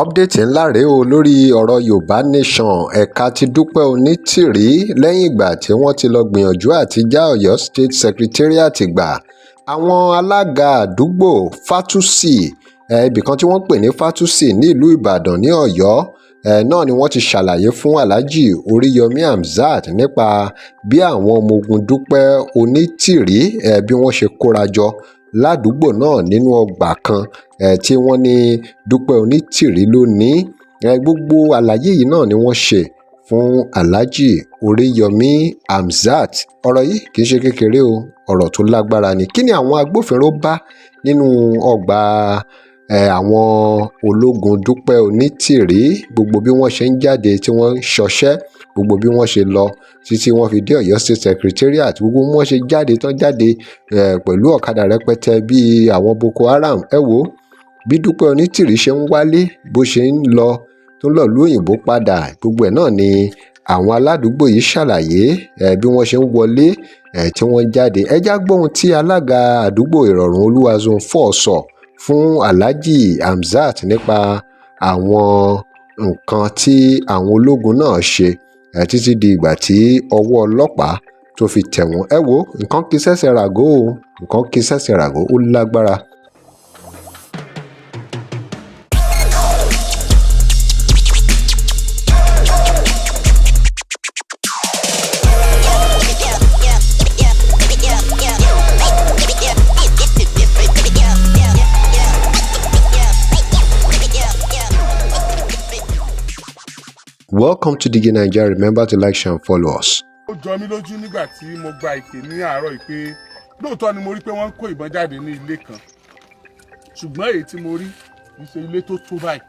Update ńlá rèé o lórí ọ̀rọ̀ Yorùbá Nation. Ẹ̀ka ti Dúpẹ́ Onítìrí, lẹ́yìn ìgbà tí wọ́n ti lọ́ọ́ gbìyànjú àti já Ọ̀yọ́ State Secretariat gbà, àwọn alága àdúgbò Fàtúsì, ibì kan tí wọ́n ń pè ní Fàtúsì nílùú Ìbàdàn ní Ọ̀yọ́ náà ni wọ́n ti ṣàlàyé fún Alhaji Oríyọmi Hamzat nípa bí àwọn ọmọ ogun Dúpẹ́ Onítìrí, bí wọ́n ṣe kóra jọ ládùúgbò náà nínú ọgbà kan tí wọ́n ní Dúpẹ́ Onítìrí ló ní. Gbogbo àlàyé yìí náà ni wọ́n ṣe fún Alhaji Oríyọmi Hamzat. Ọ̀rọ̀ yìí kì í ṣe kékeré o, ọ̀rọ̀ tó lágbára ni. Kí ni àwọn agbófinró bá nínú ọgbà àwọn ológun Dúpẹ́ Onítìrí? Gbogbo bí wọ́n ṣe ń jáde tí wọ́n ń ṣọṣẹ́, gbogbo bí wọ́n ṣe lọ títí wọ́n fi dé Ọ̀yọ́ State Secretariat, gbogbo bí wọ́n ṣe jáde tán, jáde pẹ̀lú ọ̀kadà rẹpẹtẹ bíi àwọn Boko Haram. Ẹ wò ó, bí Dúpẹ́ Onítìrí ṣe ń wálé, bó ṣe ń lọ, tó ń lọ ìlú òyìnbó padà, gbogbo ẹ̀ náà ni àwọn aládùúgbò yìí ṣàlàyé bí wọ́n ṣe ń wọlé, tí wọ́n ń jáde. Ẹ já gbóhun tí alága àdúgbò Ìrọ̀rùn Olúwa Zone 4 sọ fún Alhaji Hamzat nípa àwọn nǹkan tí àwọn ológun náà ṣe títí di ìgbà tí ọwọ́ ọlọ́pàá tó fi tẹ̀ wọ́n. Ẹ wo, nǹkan kì í ṣẹ̀ṣẹ̀ ràgó o, nǹkan kì í ṣẹ̀ṣẹ̀ ràgó, ó lágbára. Welcome to Digi Nigeria. Remember to like, share and follow us. Ó jọ mí lójú nígbà tí mo gba ìpè ní àárọ̀ yìí pé lóòótọ́ ni mo rí pé wọ́n ń kó ìbọn jáde ní ilé kan, ṣùgbọ́n èyí tí mo rí kì í ṣe ilé tó tó báyìí.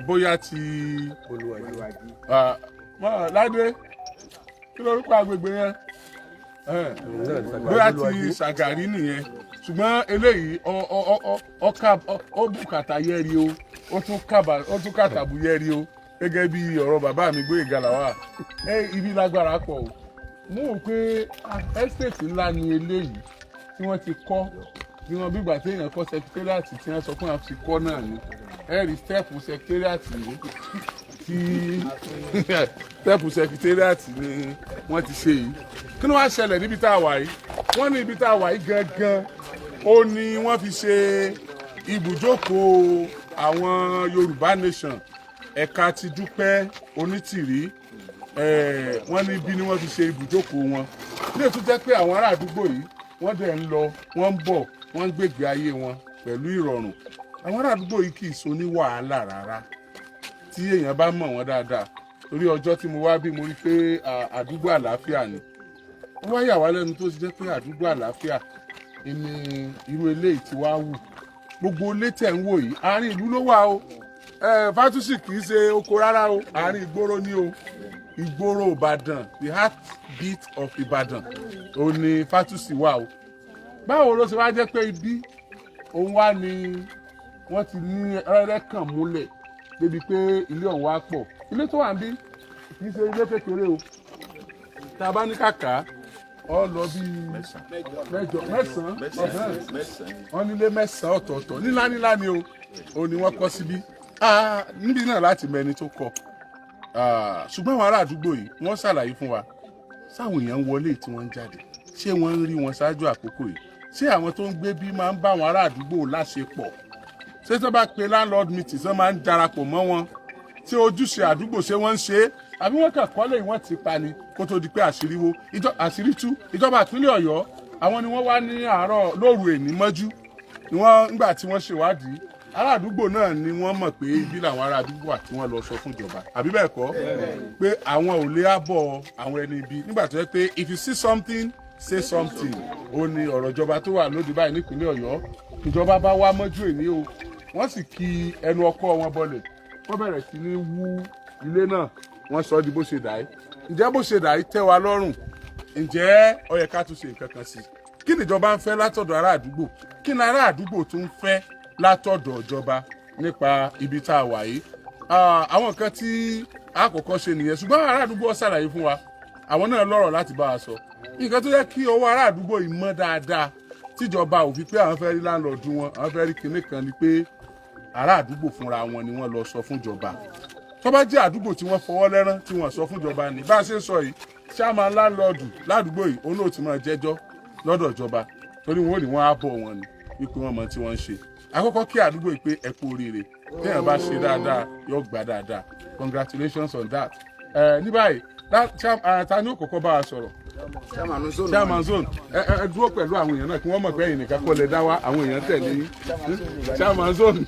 Bóyá ti Ládé, kí lórúkọ agbègbè yẹn? Bóyá ti Ṣàgàrí nìyẹn, ṣùgbọ́n eléyìí ó bùkàtà yẹ́rì o, ó tún kàtàbù yẹ́rì o, gẹ́gẹ́ bí ọ̀rọ̀ bàbá mi Gbóyèga Lawal. Ẹ ibi lágbára pọ̀ o. Mo rò pé estate ńlá ni eléyìí tí wọ́n ti kọ́, bí wọ́n bí ìgbà tí èèyàn kọ́ secretariat tí wọ́n sọ pé wọ́n ti kọ́ náà ni. Ẹ rí step secretariat ní tí step secretariat ni wọ́n ti ṣe yìí. Kí ló wá ṣẹlẹ̀ níbi tá a wà yìí? Wọ́n ní ibi tá a wà yìí gangan ó ní wọ́n fi ṣe ibùjókòó àwọn Yorùbá Nation ẹ̀ka ti Dúpẹ́ Onítìrí. Wọ́n ní bí ni wọ́n fi ṣe ibùjókòó wọn ní ètò jẹ́ pé àwọn ará àdúgbò yìí, wọ́n dẹ̀ ń lọ, wọ́n ń bọ̀, wọ́n ń gbègbè ayé wọn pẹ̀lú ìrọ̀rùn. Àwọn ará àdúgbò yìí kì í so ní wàhálà rárá tí èèyàn bá mọ̀ wọ́n dáadáa, torí ọjọ́ tí mo wá bí, mo rí pé àdúgbò àlàáfíà ni. Ó wá yà wá lẹ́nu tó ti jẹ́ pé àdúgbò àlàáfíà ni irú eléyìí ti wá wù. Gbogbo ilé tẹ̀ ń wò yìí, àárín ìlú ló wà o. Fátúsì kì í ṣe oko rárá o, àárín ìgboro ni o. Ìgboro Ìbàdàn, the heartbeat of Ìbàdàn, ó ní Fátúsì wà o. Báwo ló ṣe wá jẹ́ pé ibi òun wá ní wọ́n ti ní rẹ́rẹ́ kàn múlẹ̀ débi pé ilé ọ̀hún wá pọ̀? Ilé tó wà ń bí kì í ṣe ilé kékeré o. Tá a bá ní kàkà ọ lọ bí mẹ́jọ, mẹ́sàn-án. Wọ́n nílé mẹ́sàn-án ọ̀tọ̀ọ̀tọ̀ nílá nílá ni o, ò ní wọ́n kọ́ síbí níbí náà láti mẹni tó kọ́. Ṣùgbọ́n àwọn ará àdúgbò yìí, wọ́n ṣàlàyé fún wa sáwọn èèyàn ń wọlé tí wọ́n ń jáde. Ṣé wọ́n ń rí wọn ṣáájú àkókò yìí? Ṣé àwọn tó ń gbé bí máa ń bá àwọn ará àdúgbò láṣepọ̀? Ṣé tó bá pe landlord meeting, ṣé máa ń darapọ̀ mọ́ wọn? Ṣé ojúṣe àdúgbò, ṣé wọ́n ń ṣe é, àbí wọ́n kàn kọ́lé ìwọ̀n ti pa ni kó tó di pé àṣírí wo, àṣírí tú? Ìjọba ìpínlẹ̀ Ọ̀yọ́, àwọn ni wọ́n wá ní àárọ̀ lóru èní mọ́jú ni wọ́n ńgbà tí wọ́n ṣèwádìí ará àdúgbò náà ni wọ́n mọ̀ pé ibi làwọn ará àdúgbò àti wọ́n lọ sọ fún ìjọba, àbí bẹ́ẹ̀ kọ́, pé àwọn ò lè àbọ̀ àwọn ẹni ibi nígbà tó yẹ pé "If you see something, say something." Ó ní ọ̀rọ̀ ìjọba tó wà lóde báyìí nípínlẹ̀ Ọ̀yọ́. Ìjọba bá wá mọ́jú èní o, wọ́n sì kí ẹnu ọkọ́ wọn bọlẹ̀, wọ́n bẹ̀rẹ̀ sí ní wú ilé náà, wọ́n sọ di bó ṣe dà í. Ǹjẹ́ bó ṣe dà í tẹ́ wa lọ́rùn? Ǹjẹ́ ó yẹ ká tún ṣe nǹkan kan sí i? Kí nìjọba ń fẹ́ látọ̀dọ̀ ará àdúgbò? Kí ni ará àdúgbò tún ń fẹ́ látọ̀dọ̀ ìjọba nípa ibi tá a wà yìí? Àwọn nǹkan tí a kọ́kọ́ ṣe nìyẹn, ṣùgbọ́n ará àdúgbò ṣàlàyé fún wa, àwọn náà lọ́rọ̀ láti bá wa sọ. Nǹkan tó yẹ kí ọwọ́ ará àdúgbò yìí mọ́ dáadáa, tíjọba ò fi pé àwọn fẹ́ rí landlord wọn, àwọn fẹ́ rí kinní kan, ni pé Ará àdúgbò fúnra wọn ni wọ́n lọ sọ fúnjọba. Tó bá jẹ́ àdúgbò tí wọ́n fọwọ́ lẹ́rán tí wọ́n sọ fúnjọba ni bá a ṣe ń sọ yìí, chairman landlord ládùúgbò yìí, òun náà ti máa jẹ́jọ́ lọ́dọ̀ ìjọba, torí wọn ò ní wọ́n á bọ̀ wọn ni wípé wọ́n mọ tí wọ́n ń ṣe. Àkọ́kọ́, kí àdúgbò yìí pé ẹ kú oríire. Téèyàn bá ṣe dáadáa, yóò gbà dáadáa. Congratulations on that. Ẹ ní báyìí, ta ni ó kọ́kọ́ bá wa sọ̀rọ̀? Chairman zone. Ẹ dúró pẹ̀lú àwọn èèyàn náà kí wọ́n mọ̀ pé ẹ̀yin nìkan kọ́ lẹ dá wá, àwọn èèyàn tẹ̀lé yín. Chairman zone.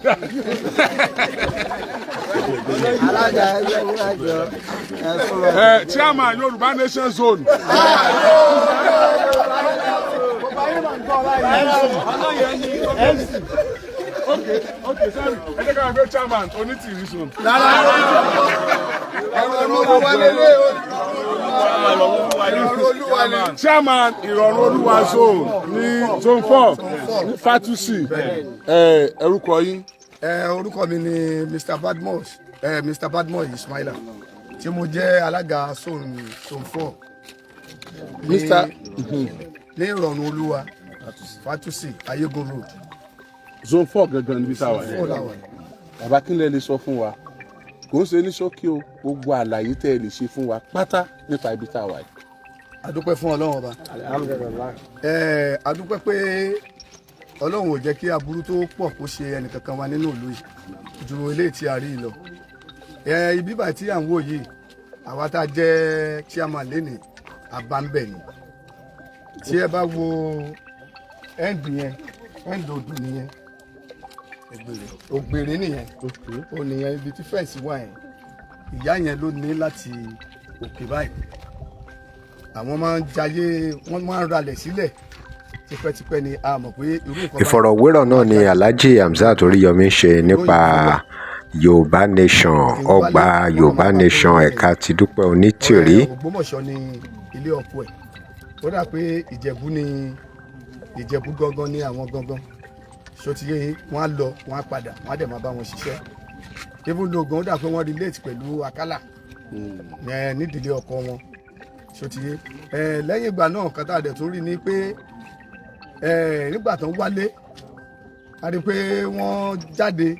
Alága ẹgbẹ́ níwájú ẹ fún wa. Ẹ chairman Yorùbá Nation zone. Okay, sorry, ẹ jẹ́ ká máa gbé chairman Onítìrí zone. Ìrọ̀rùn Olúwa lélẹ̀ o. Ìrọ̀rùn Olúwa ni. Chairman Ìrọ̀rùn Olúwa zone ní zone 4 ní Fatusi. Ẹ orúkọ yín? Orúkọ mi ni Mr. Badmus Ismaila, tí mo jẹ́ alága zone 4 Mr. ní Ìrọ̀rùn Olúwa, Fatusi, Ayégun Road. Zone 4 gangan níbi tá a wà Four yẹn. làwà. Bàbá, kí lẹ lè sọ fún wa? Kò ń ṣe ní ṣókí o, gbogbo àlàyé tẹ́ ẹ lè ṣe fún wa pátá nípa ibi tá a wà yìí. A dúpẹ́ fún Ọlọ́run Ọba. A dúpẹ́ pé Ọlọ́run ò jẹ́ kí aburú tó pọ̀ kó ṣe ẹnìkankan wa nínú ìlú yìí ju eléyìí tí a rí yìí lọ. Ibi báyìí tí à ń wò yìí, àwa tá a jẹ́ chairman lénìí, àbámbẹ̀ ni. Tí ẹ bá wo end yẹn, end odò nìyẹn, ògbèrè nìyẹn, ó nìyẹn. Ibi tí fence wà yẹn, ìyá yẹn ló ní láti òkè báyìí. Àwọn máa ń jayé, wọ́n máa ń ralẹ̀ sílẹ̀ tipẹ́tipẹ́ ni. A mọ̀ pé irú nǹkan báyìí- Ìfọ̀rọ̀wérọ̀ náà ni Alhaji Hamzat Oríyọmí ṣe nípa Yorùbá Nation, ọgbà Yorùbá Nation ẹ̀ka ti Dúpẹ́ Onítìrí. Ògbómọ̀ṣọ́ ni ilé ọkọ ẹ̀. Ó dà pé Ìjẹ̀bú ni, Ìjẹ̀bú gangan ni àwọn gangan. Ṣòtìyẹ, wọ́n á lọ, wọ́n á padà, wọ́n á dẹ̀ máa bá wọn ṣiṣẹ́. Even though gan, ó dà pé wọ́n relate pẹ̀lú Akálà nídìílé ọkọ wọn. Ṣòtìyẹ, lẹ́yìn ìgbà náà, kan tá a dẹ̀ tún rí ni pé nígbà tó ń wálé, a rí i pé wọ́n jáde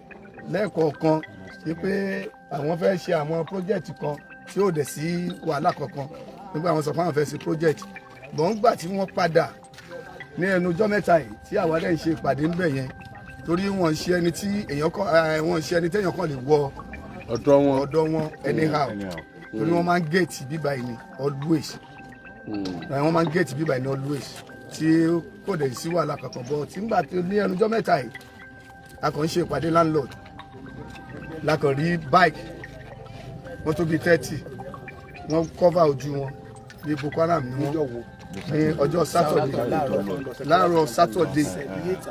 lẹ́ẹ̀kọ̀ọ̀kan sí pé àwọn fẹ́ ṣe àwọn project kan tí ò dẹ̀ sí wàhálà kankan nígbà wọn sọ pé àwọn fẹ́ ṣe project bọ̀n. Ńgbà tí wọ́n padà ní ẹnu ọjọ́ mẹ́ta yìí tí àwa dẹ̀ ń ṣe ìpàdé ńbẹ̀ yẹn, torí wọ́n ń ṣe ẹni tí èèyàn kàn wọ́n ń ṣe ẹni téèyàn kàn lè wọ ọ̀dọ̀ wọn ọ̀dọ̀ wọn anyhow, torí wọ́n máa ń gate bíbá yìí ni always. Wọ́n máa ń gate bíbá yìí ni always, tí kò dẹ̀ sí wàhálà kankan bọ̀. Tí ńgbà tí ní ẹnu ọjọ́ mẹ́ta yìí, a kàn ń ṣe ìpàdé landlord, la kàn rí bike, wọ́n tó bíi 30, wọ́n cover ojú wọn bí Boko Haram ni wọ́n. Ní ọjọ́ Saturday, láàárọ̀ Saturday,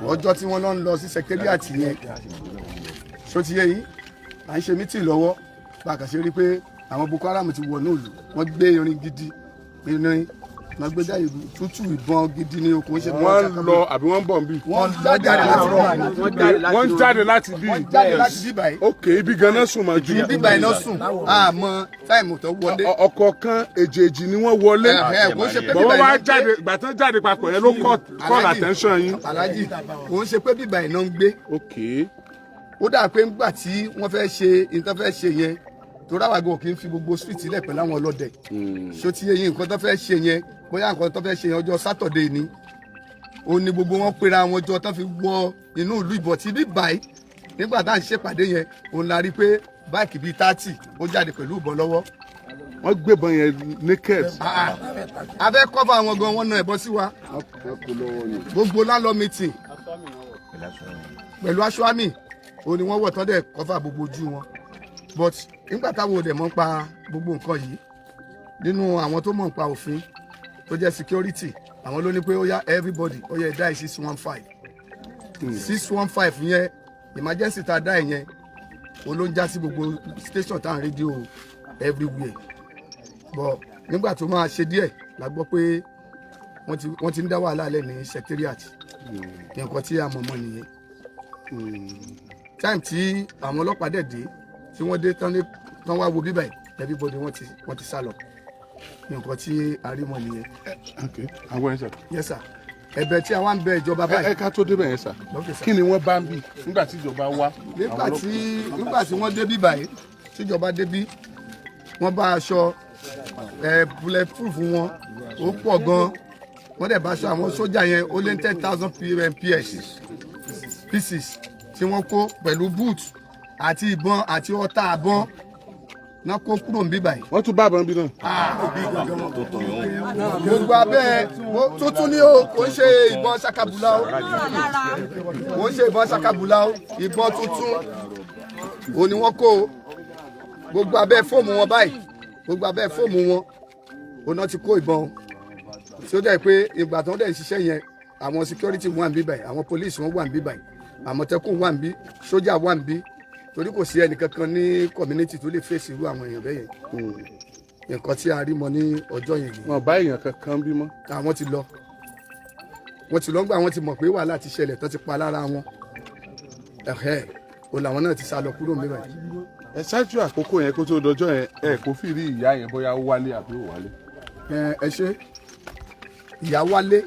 ọjọ́ tí wọ́n lọ ń lọ sí secretariat yẹn. Ṣó ti yé yín? À ń ṣe meeting lọ́wọ́, bá a kàn ṣe rí pé àwọn Boko Haram ti wọ̀ ní ìlú. Wọ́n gbé irin gidi, irin wọ́n gbé jáde tútù, ìbọn gidi ní okùn ṣe. Wọ́n lọ àbí wọ́n ń bọ̀ nbí? Wọ́n jáde láti Wọ́n ń jáde láti bí? Wọ́n jáde láti bí báyìí. Ok, ibi ganan sùn mọ́ ju. Ibi báyìí náà sùn, àmọ́ time tó wọlé. Ọ̀kọ̀ọ̀kan èjèèjì ni wọ́n wọlé. Ẹ̀hẹ́, kò ń ṣe pé bọ̀ wọ́n bíbá wá iná jáde, ìgbà tán jáde papọ̀ yẹn ló call attention yín. Alhaji, kò ń ṣe pé bíbá iná ń gbé. Ó dà pé ńgbà tí wọ́n fẹ́ ṣe nǹkan fẹ́ ṣe yẹn, torí àwọn àgọ́ kì í fi gbogbo street sílẹ̀ pẹ̀lú àwọn ọlọ́dẹ. Ṣó ti yé yín? Nǹkan tó fẹ́ ṣe yẹn, bóyá nǹkan tó fẹ́ ṣe yẹn, ọjọ́ Saturday ni ó ní gbogbo wọn pera wọn jọ tán fi wọ inú ìlú ìbọ̀ tí bí báyìí. Nígbà tá à ń ṣèpàdé yẹn, òun la rí pé bike bíi 30 ó jáde pẹ̀lú ìbọn lọ́wọ́. Wọ́n gbébọn yẹn naked. A fẹ́ cover àwọn gan, wọn náà ẹ̀bọn sí wa. Gbogbo landlord meeting, pẹ̀lú aṣọ àmì òun ni wọ́n wọ̀ tán dẹ̀ cover gbogbo ojú wọn. But nígbà táwọn ò dẹ̀ mọ̀ pa gbogbo nǹkan yìí, nínú àwọn tó mọ̀ nípa òfin tó jẹ́ security, àwọn ló ní pé ó yá, everybody, ó yẹ dial 615. 615 yẹn, emergency tá a dá yẹn, ó ló ń já sí gbogbo station tá à ń rédíò everywhere. But nígbà tó máa ṣe díẹ̀, la gbọ́ pé wọ́n ti ń dá wàhálà lẹ̀ ní secretariat. Nǹkan tí a mọ̀ mọ́ nìyẹn. Time tí àwọn ọlọ́pàá dẹ̀ dé, tí wọ́n dé tán ní tán wá wo bíbẹ̀, everybody wọ́n ti sá lọ. Nǹkan tí a rí mọ́ nìyẹn. Ok, àwọn ẹ̀ sọ. Yes sir. Ẹ̀bẹ̀ tí a wá ń bẹ ìjọba Ẹ báyìí. ká tó débẹ̀ yẹn sà, Okay, sir. kí ni wọ́n bá ń bì nígbà tí ìjọba wá? Nígbà tí wọ́n débí báyìí, tíjọba débí, wọ́n bá aṣọ ẹ bulletproof wọn, ó pọ̀ gan. Wọ́n dẹ̀ bá aṣọ àwọn sójà yẹn, ó lé ní 10,000 ps pieces tí wọ́n kó pẹ̀lú boot àti ìbọn àti ọta àbọn náà kó kúrò níbí báyìí. Wọ́n tún bá àbọ̀n bí náà. Gbogbo abẹ́ tuntun ni o, kò ń ṣe ìbọn sakabula o, kò ń ṣe ìbọn sakabula o, ìbọn tuntun o ni wọ́n kó o. Gbogbo abẹ́ foam wọn báyìí, gbogbo abẹ́ foam wọn o náà ti kó ìbọn o, tí ó dẹ̀ pé ìgbà tó ń dẹ̀ ń ṣiṣẹ́ yẹn, àwọn security wà níbí báyìí, àwọn police wọn wà níbí báyìí, àmọ̀tẹ́kùn wà níbí, sójà wà níbí, torí kò sí ẹnìkankan ní community tó lè fèsì irú àwọn èèyàn bẹ́ẹ̀ yẹn. Nǹkan tí a rí mọ ní ọjọ́ yẹn nìyẹn. Wọn bá èèyàn kankan bí mọ́. Àwọn ti lọ, wọ́n ti lọ gbà, wọ́n ti mọ̀ pé wàhálà ti ṣẹlẹ̀ tán ti pa lára wọn, ẹ̀hẹ́ o, làwọn náà ti sá lọ kúrò níbẹ̀. Ẹ ṣáájú àkókò yẹn, kó tó dọjọ́ yẹn, ẹ kò fi rí ìyá yẹn bóyá ó wálé àbí ó wálé? Ẹ ṣe, ìyá wálé,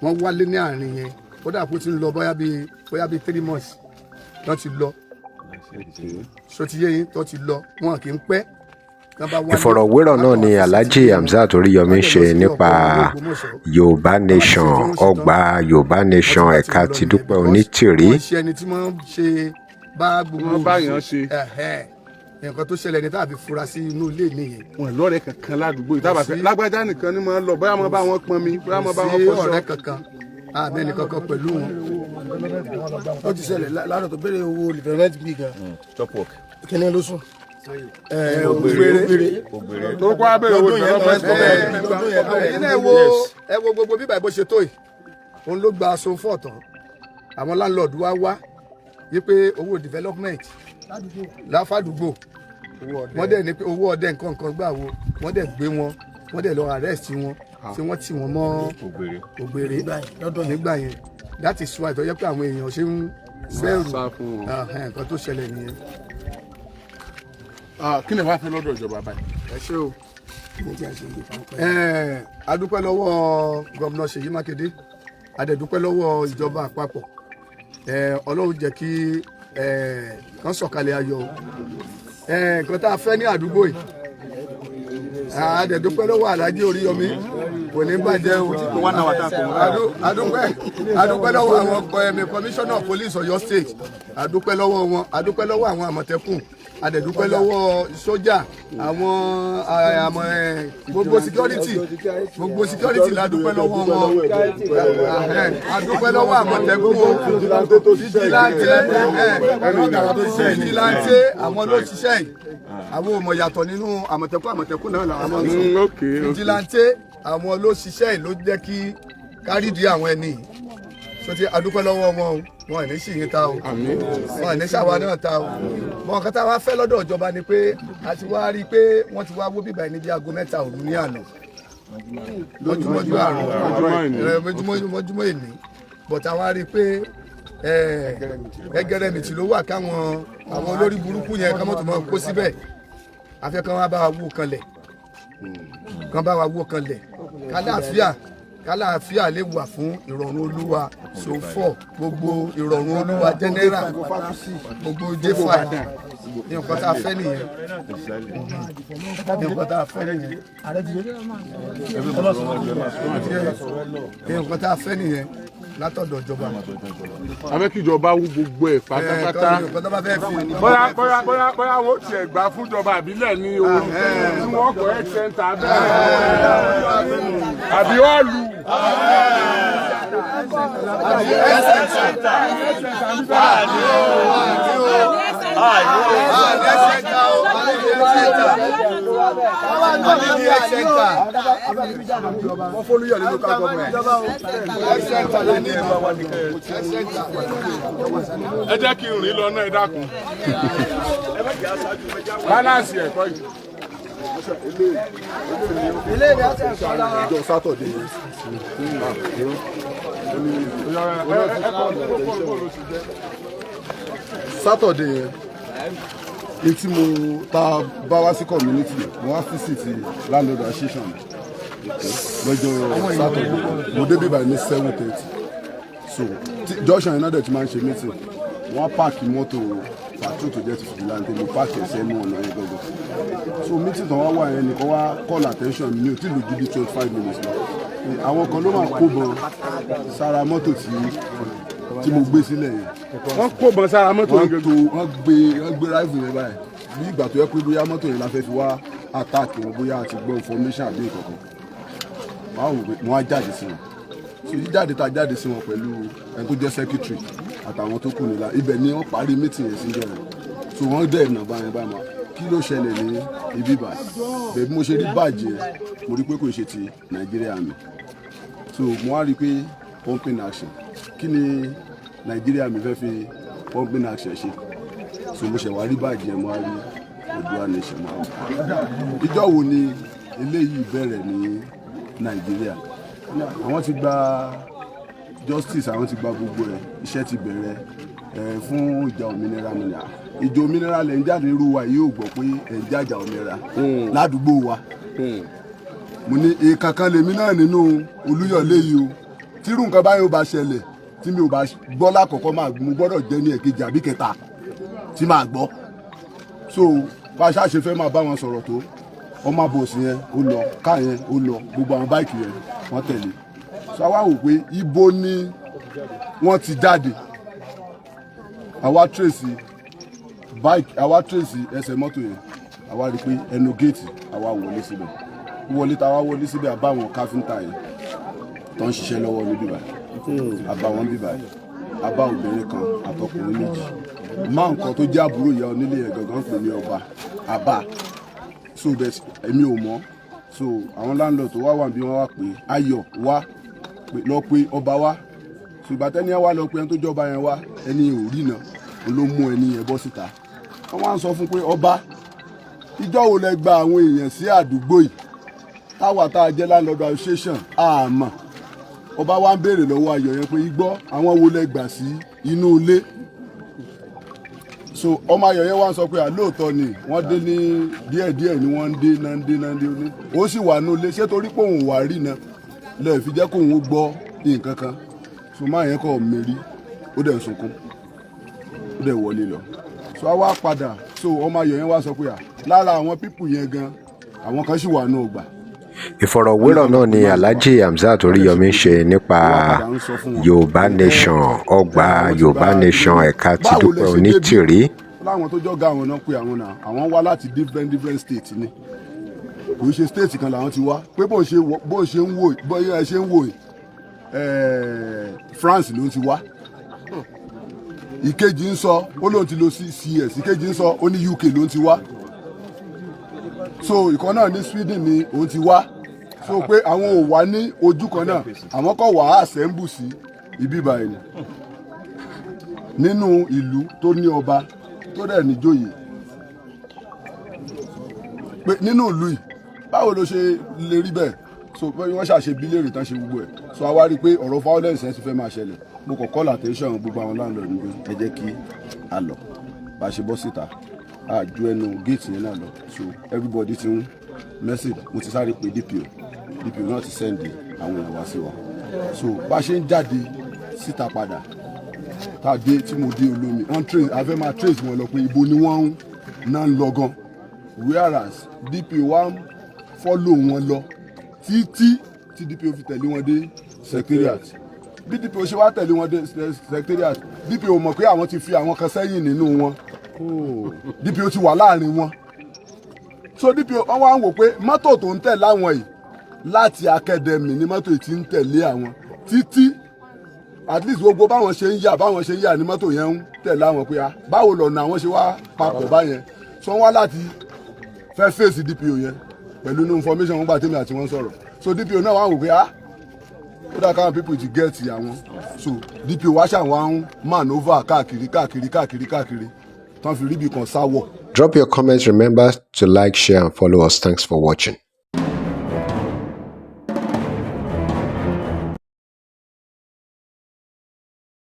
wọ́n wálé ní àárín yẹn. Ó dà kó ti ń lọ bóyá bíi 3 months tó ti lọ. Ṣó ti yé yín? Tó ti lọ, wọn kì í pẹ́ tán bá wálé. Ìfọ̀rọ̀wérọ̀ náà ni Alhaji Hamzat Oríyọmí ṣe nípa Yorùbá Nation, ọgbà Yorùbá Nation ẹ̀ka ti Dúpẹ́ Onítìrí. Wọ́n ṣe ẹni tí wọ́n ṣe bá gbogbo Wọ́n bá yàn ṣe. Ẹ̀hẹ́. Nǹkan tó ṣẹlẹ̀ ní tàbí fura sí inú ilé mi yẹn. Wọn lọ́rẹ̀ẹ́ kankan ládùúgbò yìí tábà fẹ́ lágbájá nìkan ni máa ń lọ, bóyá máa bá wọn pọn mi, bóyá máa bá wọn Sí fọṣọ. ọ̀rẹ́ kankan, àmì ẹnì kankan pẹ̀lú wọn. Ó ti ṣẹlẹ̀ lánàá tó béèrè owó development bill gan. Chop work. Kíní ló sùn. Ògbére. Tó kó abẹ́rẹ́ owó development. Ẹ̀yin náà, ẹ wo, ẹ wo gbogbo bíbá bó ṣe tó yìí, òun ló gba aṣọ fún ọ̀tàn. Àwọn landlord wá wá yí pé owó development láfàdúgbò, wọ́n dẹ̀ ní pé owó ọdẹ nǹkan nǹkan gbà wo, wọ́n dẹ̀ gbé wọn, wọ́n dẹ̀ lọ arrest wọn, tí wọ́n tì wọ́n mọ́ Ògbèrè nígbà yẹn. That is why tó yẹ pé àwọn èèyàn ṣe ń bẹ̀rù. Sá fún wọn. Nǹkan tó ṣẹlẹ̀ nìyẹn. Ah, kí ni wàá fẹ́ lọ́dọ̀ ìjọba báyìí? Ẹ ṣé o. A dúpẹ́ lọ́wọ́ gómìnà Ṣèyí Mákindé, a dẹ̀ dúpẹ́ lọ́wọ́ ìjọba àpapọ̀. Ọlọ́run jẹ́ kí kán sọ̀kalẹ̀ ayọ̀ o. Nǹkan tá a fẹ́ ní àdúgbò yìí, a dẹ̀ dúpẹ́ lọ́wọ́ Alhaji Oríyọmí, kò ní bàjẹ́ o. A dúpẹ́ lọ́wọ́ àwọn ẹ̀mí commissioner of police Ọ̀yọ́ State, a dúpẹ́ lọ́wọ́ wọn, a dúpẹ́ lọ́wọ́ àwọn Àmọ̀tẹ́kùn, a dẹ̀ dúpẹ́ lọ́wọ́ sójà, àwọn àmọ̀ gbogbo security, gbogbo security la dúpẹ́ lọ́wọ́ wọn. A dúpẹ́ lọ́wọ́ Àmọ̀tẹ́kùn o, vigilante, vigilante, àwọn ló ṣiṣẹ́ yìí. Àwọn ò mọ̀ yàtọ̀ nínú Àmọ̀tẹ́kùn, Àmọ̀tẹ́kùn náà làwọn máa ń sọ. Vigilante, àwọn ló ṣiṣẹ́ yìí, ló jẹ́ kí kárìdí àwọn ẹni yìí. So ti a dúpẹ́ lọ́wọ́ wọn o, wọn ò ní sì yín ta o, wọn ò ní ṣàwa náà ta o. Wọn kan tá a wá fẹ́ lọ́dọ̀ ìjọba ni pé a ti wá rí i pé wọ́n ti wá wó bíbá ẹni bí aago 3 òru ní àná mọ́júmọ́jú àrùn mọ́júmọ́ èní, but a wá rí i pé ẹgẹrẹmìtì ló wà, káwọn àwọn olórí burúkú yẹn kán mọ́tò mọ́ kó síbẹ̀. Afẹ́ kan wá bá wa wó kanlẹ̀, kan bá wa wó kanlẹ̀, kálàáfíà, kálàáfíà lè wà fún Ìrọ̀rùn Olúwa sòfò, gbogbo Ìrọ̀rùn Olúwa general, gbogbo J5. Ní nǹkan tá a fẹ́ nìyẹn, ní nǹkan tá a fẹ́ nìyẹn, ní nǹkan tá a fẹ́ nìyẹn látọ̀dọ̀ ìjọba. A fẹ́ kí ìjọba wú gbogbo ẹ̀ pátápátá. Nǹkan tó bá fẹ́ fi. Bóyá wọ́n tiẹ̀ gbà fúnjọba àbílẹ̀ ní o, tí wọ́n kọ́ health center bẹ́ẹ̀ àbí hall. Health center o, health center, health center. Wọ́n fólúyọ̀ nínú local government. Health center la ní, health center. Ẹ jẹ́ kí n rìn lọ náà, ẹ dákun. Balance ẹ̀kọ́ yìí. Ìjọ Saturday. Ẹ kọ́ bó ló ṣe jẹ́. Saturday yẹn ní tí mo ta bá wá sí community, mo wá visit landlord association. Lọ́jọ́ Saturday, mo dé bíbá ní 7:30. So junction yẹn náà dẹ̀ ti máa ń ṣe meeting. Wọ́n park mọ́tò patrol tó jẹ́ ti vigilante, mo park ẹ̀sẹ̀ ẹnu ọ̀nà yẹn gangan. So meeting tó wá wà yẹn nìkan wá call attention mi ò tí lò ju bí 25 minutes lọ. Àwọn kan ló máa kó bọn sára mọ́tò tí mo gbé sílẹ̀ yẹn. Wọ́n kó bọn sára mọ́tò Wọ́n yẹn. To wọ́n gbé rifle yẹn báyìí, bí ìgbà tó yẹ pé bóyá mọ́tò yẹn la fẹ́ fi wá attack wọn, bóyá a ti gbọ́ information àbí nǹkan kan. Báwo pé wọ́n á jáde sí wọn. So jíjáde tá a jáde sí wọn pẹ̀lú ẹni tó jẹ́ secretary àtàwọn tó kù nílá, ibẹ̀ ni wọ́n parí meeting yẹn síjọ́ yẹn. So wọ́n dẹ̀ nà báyẹn báyìí mọ́, kí ló ṣẹlẹ̀ ní ibi báyìí? Bẹ́ẹ̀ bí mo ṣe rí báàjì yẹn, mo rí pé kò ṣe ti Nàìjíríà mi. So mo wá rí i pé pumping action, kí ni Nàìjíríà mi fẹ́ fi pumping action ṣe? So mo ṣẹ̀ wá rí báàjì yẹn, mo wá rí Oòduà Nation. Mo wá ìjọ wo ni eléyìí bẹ̀rẹ̀ ní Nàìjíríà? Àwọn ti gba justice, àwọn ti gba gbogbo ẹ̀, iṣẹ́ ti bẹ̀rẹ̀ ẹ̀ fún ìjà òmìnira mi ni. Ìjà òmìnira lẹ̀ ń jáde, irú wa yìí ò gbọ́ pé ẹ̀ ń jàjà òmìnira ládùúgbò wa. Mo ní ìkankan lèmi náà nínú Olúyọ̀lé yìí o, tírú nǹkan báyìí ó bá ṣẹlẹ̀ tí mi ò bá gbọ́ lákọ̀ọ́kọ́, máa mo gbọ́dọ̀ jẹ́ ní ẹ̀kejì àbí kẹta tí màá gbọ́. So bá a ṣáà ṣe fẹ́ máa bá wọn sọ̀rọ̀ tó, ọmọ àbòsí yẹn ó lọ, car yẹn ó lọ, gbogbo àwọn bike yẹn wọ́n tẹ̀lé. So àwa wò pé ibo ni wọ́n ti jáde. Àwa trace bike, àwa trace ẹsẹ̀ mọ́tò yẹn, àwa rí i pé ẹnu géètì. Àwa wọlé síbẹ̀, wọlé tá a wá wọlé síbẹ̀, àbá àwọn káfíńtà yẹn tó ń ṣiṣẹ́ lọ́wọ́ ní bíbá, àbá wọn bíbá yìí, àbá obìnrin kan àtọkùnrin méjì máa nǹkan tó jẹ́ àbúrò ìyá onílé yẹn gangan pè ní ọba àbá. So bẹ́ẹ̀ èmi ò mọ̀. So àwọn landlord tó wá wà bí wọ́n wá pé ayọ̀ wá pé lọ pé ọba wá. So ìgbà tẹ́ni ẹ wá lọ pé ẹni tó jọba yẹn wá, ẹni yẹn ò rí náà, òun ló mú ẹni yẹn bọ́ síta. Wọ́n wá ń sọ fún pé, ọba, ìjọ wo lẹ gba àwọn èèyàn sí àdúgbò yìí táwa tá a jẹ́ landlord association àmọ́? Ọba wa ń béèrè lọ́wọ́ ayọ̀ yẹn pé, igbó àwọn wo lẹ gbà sí inú ilé? So ọmọ ayọ̀ yẹn wá ń sọ pé àlóòótọ́ ni wọ́n dé ní díẹ̀díẹ̀ ni wọ́n ń dé náà, ń dé náà, ń dé ní ó sì wà ní ilé. Ṣé torí pé òun wà rí náà lẹ́ẹ̀ fi jẹ́ kóun ó gbọ́ nǹkan kan? So máa yẹn kọ́ mérí, ó dẹ̀ ń sunkún, ó dẹ̀ wọlé lọ. So a wá padà. So ọmọ ayọ̀ yẹn wá sọ pé à lára àwọn people yẹn gan, àwọn kan sì wà ní ọgbà. Ìfọ̀rọ̀wérọ̀ náà ni Alhaji Hamzat Oríyọmí ṣe nípa Yorùbá Nation, ọgbà Yorùbá Nation ẹ̀ka ti Báwo lẹ Dúpẹ́ ṣe débí? Onítìrí. Láwọn tó jọ́gá àwọn náà pé àwọn náà, àwọn wá láti different different state ni, kò ń ṣe state kan làwọn ti wá, pé bó ṣe ń wò, bóyá ẹ ṣe ń wò France ló ń ti wá. Ìkejì ń sọ, ó lóun ti lọ sí CS. Ìkejì ń sọ, ó ní UK ló ń ti wá. So ìkan náà ní Sweden ni òun ti wá. So pé àwọn ò wá ní ojú kan náà, àwọn kò wá assemble sí ibi báyìí ni nínú ìlú tó ní ọba tó dẹ̀ níjòyè, pé nínú ìlú yìí, báwo ló ṣe lè rí bẹ́ẹ̀? So pé wọ́n ṣàṣe bílẹ̀rì tán ṣe gbogbo ẹ̀. So a wá rí i pé ọ̀rọ̀ violence yẹn ti fẹ́ máa ṣẹlẹ̀. Mo kàn call attention gbogbo àwọn landlord ní pé ẹ jẹ́ kí a lọ. Bá a ṣe bọ́ síta, a ju ẹnu géètì yẹn náà lọ. So everybody ti ń message. Mo ti sáré pé DPO, DPO náà ti send àwọn èèyàn wá sí wa. So bá a ṣe ń jáde síta padà, tá a dé, tí mo dé olómi, wọ́n trace, a fẹ́ máa trace wọn lọ pé ibo ni wọ́n ń náà ń lọ gan, whereas DPO wa ń follow wọn lọ títí tí DPO fi tẹ̀lé wọn dé secretariat. Bí DPO ṣe wá tẹ̀lé wọn dé secretariat, DPO mọ̀ pé àwọn ti fi àwọn kan sẹ́yìn nínú wọn. DPO ti wà láàrin wọn. So DPO wọn wá ń wò pé mọ́tò tó ń tẹ̀ láwọn yìí láti academy ní mọ́tò yìí ti ń tẹ̀lé àwọn títí, at least gbogbo báwọn ṣe ń yà, báwọn ṣe ń yà ní mọ́tò yẹn ń tẹ̀lé àwọn, pé ah, báwo lọ̀nà àwọn ṣe wá papọ̀ báyẹn? So wọ́n wá láti fẹ́ fèsì DPO yẹn pẹ̀lú inú information wọn gbà tèmi àti wọn sọ̀rọ̀. So DPO náà wá wò pé ah, ó dá káwọn people ti get àwọn. So DPO wá ṣàwọn ń maneuver káàkiri káàkiri káàkiri káàkiri tán fi ríbi kan sáwọ̀. Drop your comments. Remember to like, share, and follow us. Thanks for watching.